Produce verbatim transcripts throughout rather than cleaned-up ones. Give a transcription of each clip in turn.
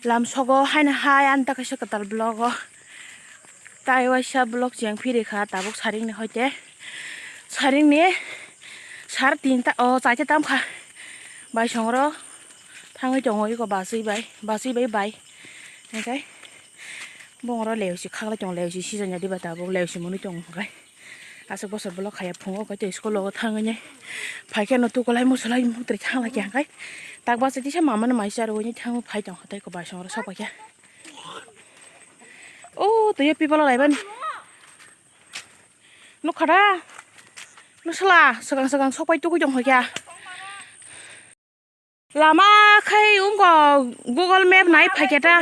Lam sogo haino hai ani ta kaisa kwtal vlog o. Tai waisa vlog cheng phiri kha tabuk saring ni hoite. Saring ni sar tinta o chaita tam kha. Bai songro thangwi tongo iko baswi bai, baswi bai bai. Hingkai bongro leusi khaklai tongo, leusi season ya diba tabuk leusi mwnwi tongo hingkai. Aswk bwswk vlog khaiya phungo khe tei school o thangwi nai. Phai khe no tukulai musulai mutri thangla khe hwnkhe. Tak bachai tisa mama no mai charo hwnwi thangwi phai tong kha tei bai songro sok pai khe. O twi pipalo laibani. Nukha da. Nusla swkang swkang sok pai tugui tong kha khe. Lama khai wngkha Google Map nai phaikhe ta.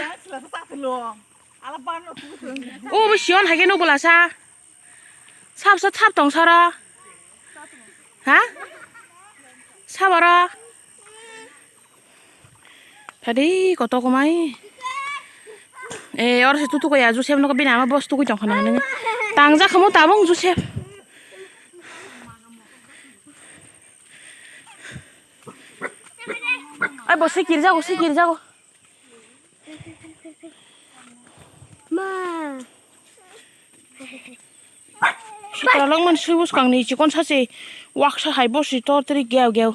O bo Sion hai khe nuk bwla sa. Sab sa thap tong sara. Ha? Sabara. Phadi koto komai. Eh, oro se tutu ko ya Joseph no bini ama boss tugui tong khana nini. Tang ja khamu tabung Joseph. Ai bo sikir jago, sikir jago. Ma. Sitra langman sui bwskang ni chikon sachi waksa hai bosi tor tiri geu geu.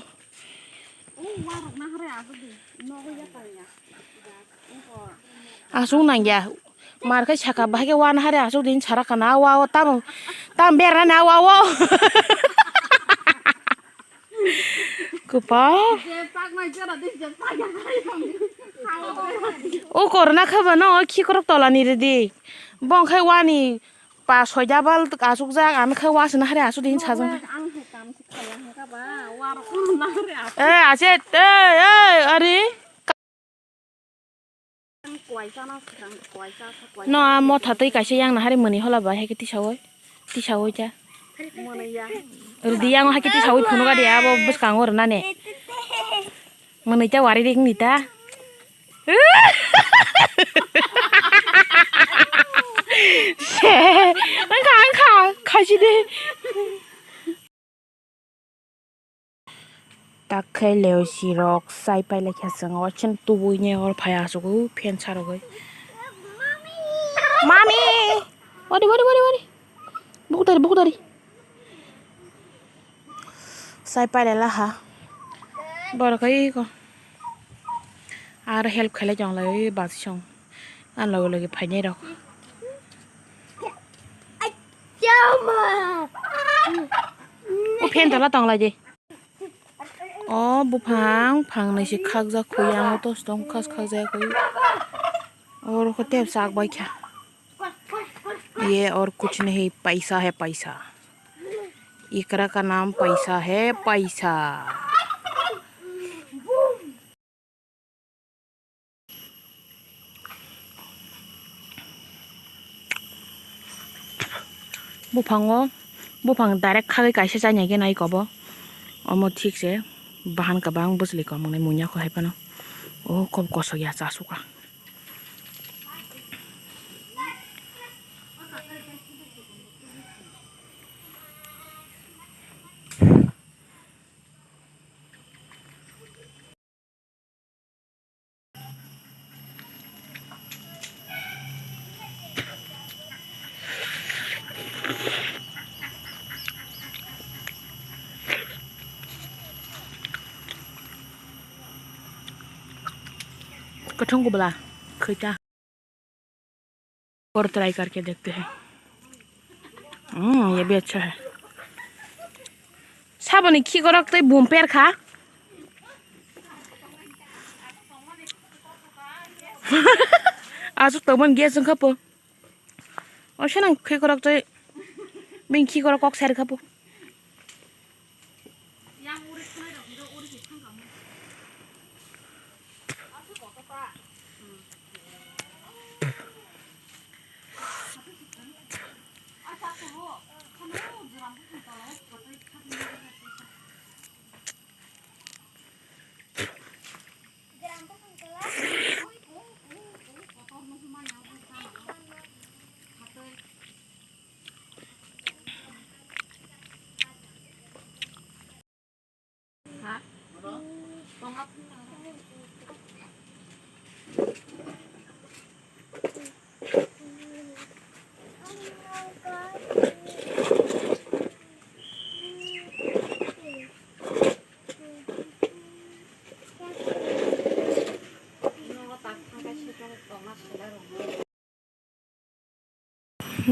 Asung nangya. Mar khai saka bahai khe wana hari asuk din sara kana awa awa tamo tam berna na awa awa. Kwpal. O korna khe bano khikrok tola ni ridi. Bong khai wani pa soida bal asuk jak an khai wasna hari asuk din sajang. Eh, ache, eh, eh, ari. No, a motha twi kaisa yang nahari mwnwi hola bai hai khe tisaui, tisaui cha. Rwdi yang hai khe tisaui phunuk adi abo bwskango rwnani. Mwnwi cha wari ring ni ta. Se, wngkha, wngkha, khaisi de. Tak khe leusi rok chai pailai kha chwng o chwng tubui ni oro phai aswk o fan sa rwgwi. Mami! Wari, wari, wari, wari. Bukdari, bukdari. Chai pailai laha. Borok iko. Aro help khailai tonglai o bachwi song. Ang loge loge phainai rok. O fan tola tonglai di. O buphang phangnwi se khakjak khui, ang o tos tong khas khakjak khui. Oro kho tep sak bai kha. Ye aur kuch nahi, paisa hai paisa. Ikra ka naam paisa hai paisa. Buphango, buphang direct khagwi kaisa chanya khe nai kobo. Omo thik se bahan kwbang bwchwlwi kom wngnai muiya kho hai phano. O kok kosok ya chasukha. Kwthwng kubla khwita. और ट्राई करके देखते हैं। हम्म, ये भी अच्छा है। Saboni khikorok tei bum per kha. Aswk tongmani gas wngkha po. O se nang khikorok tei bini khikorok kok ser kha po.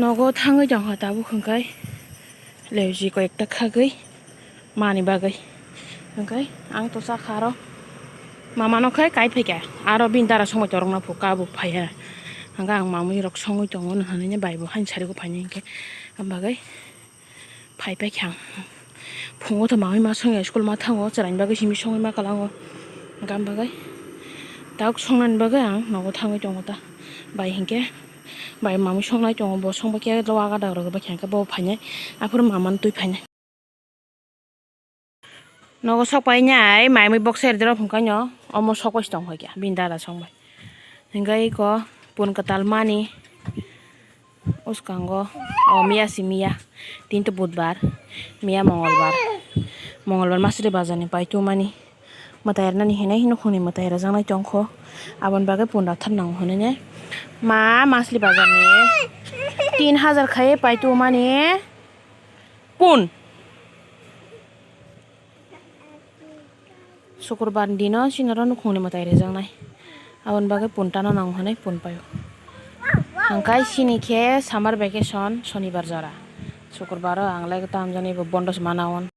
Nogo thangwi tongkha tabuk hwnkhe leuji koi ekta khagwi manwi bagwi. Hwnkhe ang to sakha aro mamano khai kai phaikha aro bini dara songwi torokna phu kabuk phaiya. Hwnkhe ang mamwi rok songwi tongo hwnwi bai bo haini sari o phainai hwnkhe. Am bagwi phai paikha ang. Phungo to mamwi ma songya school ma thango, chwraini bagwi simi songwi ma kwlango. Hwnkhe am bagwi tabuk songnani bagwi ang nogo thangwi tongo ta. Bai hinkhe bai mamwi songnai tongo, bo songba khe lo aga dagrok bai khe hwnkhe bo phainai, aphuru mamano twi phainai. Nogo sok painai, mamwi boksa erdero phunukhaino, omo sok bai se tongkha khe bini dada songbai. Hwnkhe iko pun kwtal mani. Uskango, o miya si miya, tin to budbar, miya mongolbar, mongolbar masri bazar ni pai tumani, mwtai rwnani hinwi nukhungni mwtai rwjaknai tongkho, aboni bagwi pun rathar nango hinwi ma masri bazar ni tin hajar khai pai tumani pun. Sukurbar ni dino chini oro nukhungni mwtai rijaknai. Aboni bagwi pun tano nango hinwi pun paio. Hwnkhe chini khe summer vacation sonibar jora. Sukurbar o ang lai tamjani bo bondo se mana on.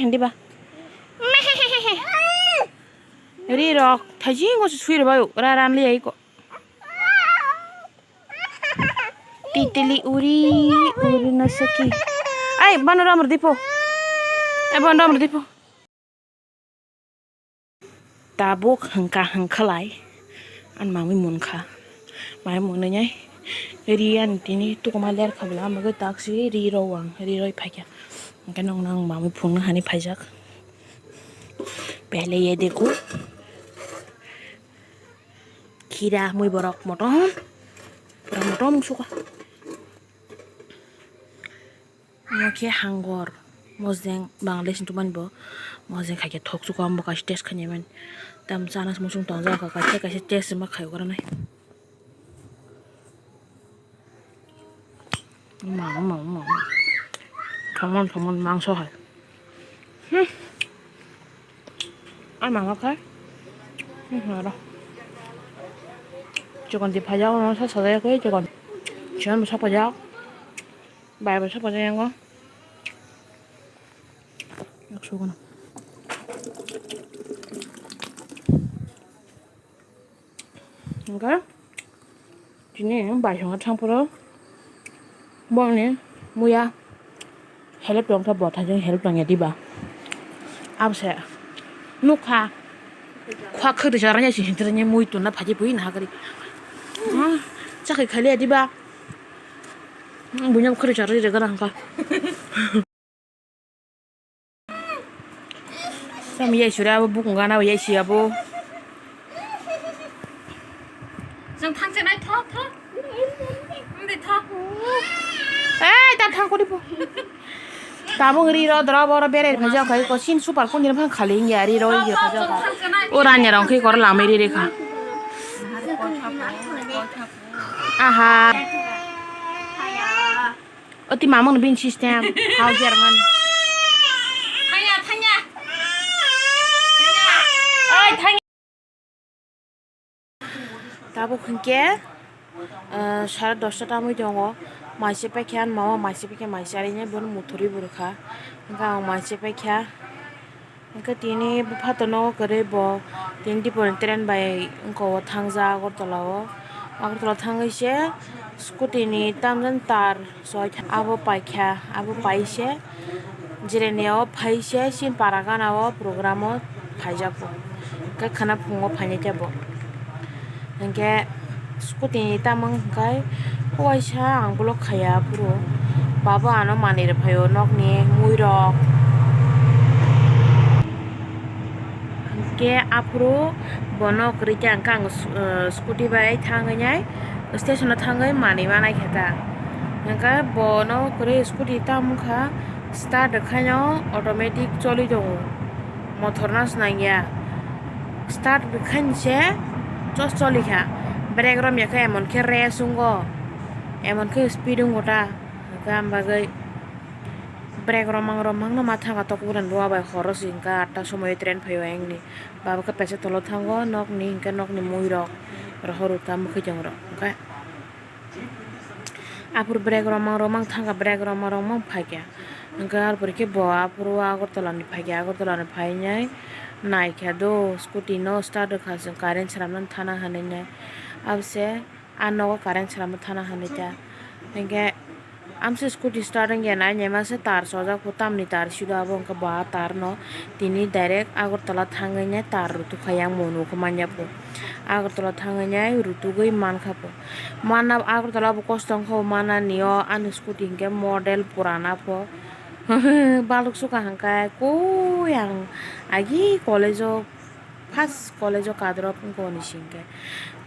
Diba? Ri rok thaijingo se sui rwbaio, ra ran liya iko. Titili uri, uri no saki. Ai, bono ramr dipo. Ai, bono ramr dipo. Tabuk hwnkha hwnkhalai ani mamwi munkha. Mamwi munwi nai ri ani tini tukuma lerkha bwla, ang bagwi taksi ri rw ang, ri rwi phaikha. Hwnkhe nokno ang mamwi phunukna hani phaijak. Pele ye dekho. Khira mui borok motom. Pura motom sukha. Omo khe hangor, mojeng Bangladesh ni tumani bo, mojeng khaikhe thok chukha, omo kaisa test khainai mani. Tamo chana se muchung tongjak kha, kaisa kaisa test ma khai oro nai. Mama, mama, mama. Thomon, thomon mangso hai. Hmm. Ai mama khai. Hmm, aro. Chikon di phajak, ono sa sajak khe chikon. Chikon bo sa phajak. Bai bai sa phajak yango. Yak sugono. Hwnkhe tini baisongo thangphuru bongni muya help tongkha, bwthaijwng help tongya diba? Abose nukha khua khwtwi choranya se hintranya mui tonna phaji pui nahagari. Chakhi khaliya diba? Buino khwtwi chorwi rwgwna hwnkha. Tamo yai suri abo bukung gana abo yai si abo. Jang thang se nai tho tho. Mde tho. Ei ta thang kori po. Tabung ri ro dra boro bere phaja khai ko sin super kun din phang khali ya ri ro ye phaja khai. O ranya rong khai kor lami ri ri kha. Aha. Oti mamung bini system, hao German. Thangya, thangya. Oi, thangya. Tabuk hwnkhe, ah, sare dosta tamwi tongo. Maise paikha, mama maise paikha, maise arini bono muthurwi bo rwkha. Hwnkhe ang maise paikha. Hwnkhe tini bupha tono kwrwi bo tini dipori train bai wngkha o thangjak Agartala o. Agartala thangwi se scooty ni tamjani tar soi abo paikha, abo paise jireni o phaise chini para gana o program o phaijak bo. Hwnkhe khwna phungo phainai khe bo. Hwnkhe scooty ni tamung hwnkhe uaisa ang bolok khaiya phuru baba ano manwi rwphaio nokni muirok. Hwnkhe aphuru bono kwrwi khe ang, ang scooty bai thangwi nai station o thangwi manwi ma naikha ta. Hwnkhe bono kwrwi scooty tamo wngkha, start rwkhaino automatic choli tongo, motor no swnam ya, start rwkhainse chos choli kha, brake romya khe emon khe race wngo, emon khe speed wngo ta, hwnkhe am bagwi brake romang romang no ma thanga tok buran rw bai horo se hwnkhe atta somoi train phaio ayang ni, baba khe peset tolo thango nokni hwnkhe nokni mui rok rohor rw ta mwkhwtwng rok hwnkhe. Aphuru brake romang romang thangkha, brake romang romang phaikha. Hwnkhe arpore khe bo aphuru Agartala ni phaikha, Agartala ni phainai naikha do scooty no start rwkha, chwng current swnamnani thana hinwi nai. Abose ah nogo current swnamna thana hinwi ta. Hwnkhe amse scooty start wngya nai, naima se tar chojak po, tamni tar silo abo, hwnkhe bo ah tar no tini direct Agartala thangwi nai tar rutukha, yang bo nugo manya po. Agartala thangwi nai rutugwi mankha po. Mana Agartala bo kosto wngkha bo manani o, ani scooty hinkhe model purana po. Baluk sukha hwnkhe koi ang agi college o, first college o kadrop wngkha hwnwi se hinkhe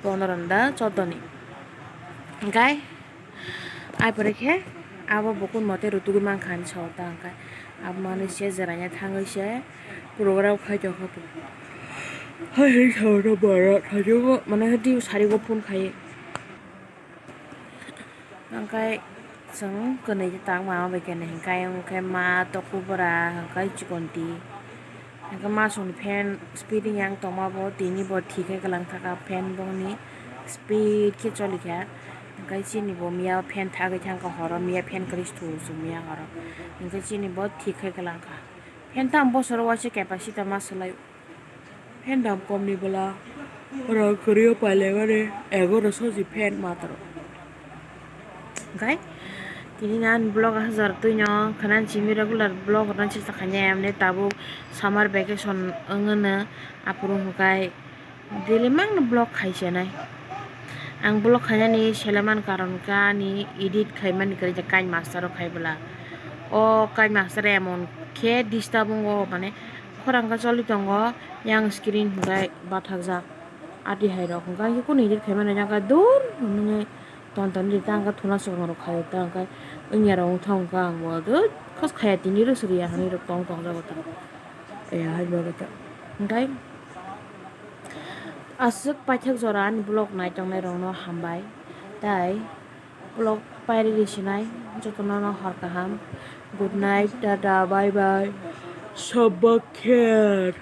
pondro da choddo ni. Hwnkhe ai pore khe abo bo kun mote rutugwi mankha hinwi sao ta hwnkhe abo manwi se jeraina thangwi se program khai tongkha po. Hai hai sao ta bara thaijo mane hadi sari go phone khai. Hwnkhe chwng kwnwi tangma bai khe hwnkhe, hwnkhe ma tokubura hwnkhe chikonti. Hwnkhe masongni fan speeding yang tongma bo tini bo thik khe kwlang thaka fan boni speed khe choli kha. Hwnkhe chini bo miya fan thagwi thangkha horo, miya fan kwrwi thu chwng miya horo. Hwnkhe chini bo thik khe kwlang kha. Fan tamo bosoro waisa capacity ma swlai. Fan dam kom ni bwla rang kwrwi o pailai mani egaro sosi fan matro. Hwnkhe tini ani vlog hajar twi no khana simi regular vlog rwna chesta khainai, amni tabuk summer vacation wngwi no aphuru hwnkhe daily mang no vlog khai se nai. Ang vlog khainani seleman karon khe ani edit khaimani kwrwi je KineMaster o khai bwla. O KineMaster emon khe disturb wngo, mane khorang khe choli tongo, yang screen hwnkhe bathakjak. Ati hai rok hwnkhe kunu edit khaimani jang khe dur hwnwi ton ton edit ta hwnkhe thuna swkang rok khaio ta hwnkhe wngya rok wngthang hwnkhe ang bo dui khos khaya tini rw sriya hinwi rok tong tong jago ta. Eya hai bo ta hwnkhe. Aswk paithak jora ani vlog naitongnai rokno hambai, tai vlog pairwi sinai jotono no hor kaham. Good night, tata, bye bye, sabakher.